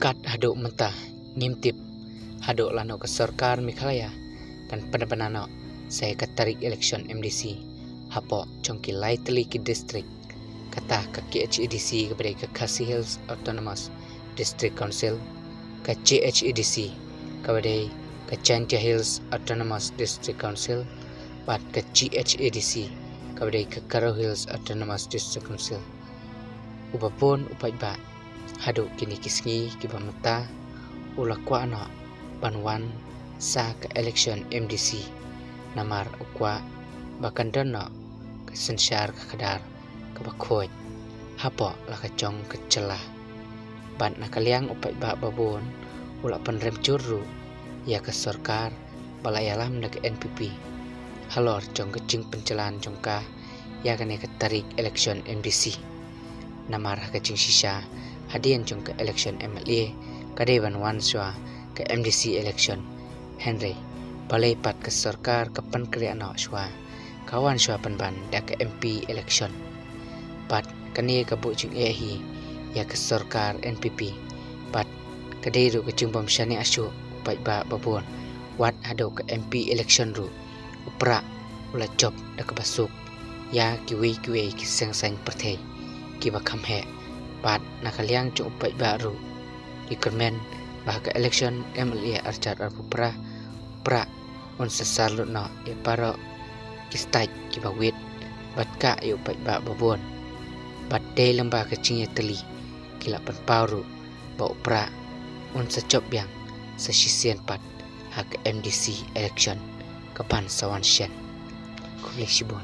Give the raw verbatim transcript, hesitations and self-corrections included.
Kat haduh mynta ngim tip haduh lano ka sorkar Meghalaya kan pynbna noh sa ïa ka tarik election M D C hapoh jong ki lai tylli ki district, kata ka K H A D C kaba dei ka Khasi Hills Autonomous District Council, ka J H A D C kaba dei ka Jaintia Hills Autonomous District Council bad ka G H A D C kaba dei ka Garo Hills Autonomous District Council. Uba bun u paidbah haduh kine ki sngi kiba mynta u la kwah noh ban wan sa ka election M D C, namar u kwah ba kan don noh ka synshar ka khadar kaba khuid hapoh la ka jong ka jylla. Bad na ka liang u paidbah ba bun u la pynrem jur ruh ïa ka sorkar ba la ïalam da ka N P P halor jong ka jingpynjlan jong ka ïa kane ka tarik election M D C. Namar ha ka jingshisha hadien jong ka election M L A ka dei ban wan shuwa ka M D C election. Hynrei balei pat ka sorkar ka pynkhreh noh shuwa, ka wan shuwa pynban da ka M P election. Bad kane ka buh jingeh hi ïa ka sorkar N P P. Bad ka dei ruh ka jingbym shaniah shuh u paidbah ba bun, wat haduh ka M P election ruh u Prah u la jop da kaba suk ïa kiwei kiwei ki seng saiñ pyrthei kiba kham heh. Bad na ka liang jong u paidbah ruh ki kyrmen ba ha ka election M L A arhajar arphew phra u Prah un sa sar lut noh ïa baroh ki state kiba wit bad kah ïa u paidbah ba bun. Bad dei lyngba ka jingïatylli ki la pynpaw ruh ba u Prah un sa jop biang sa shisien pat ha ka M D C election kaban sa wan shen. Khublei shibun.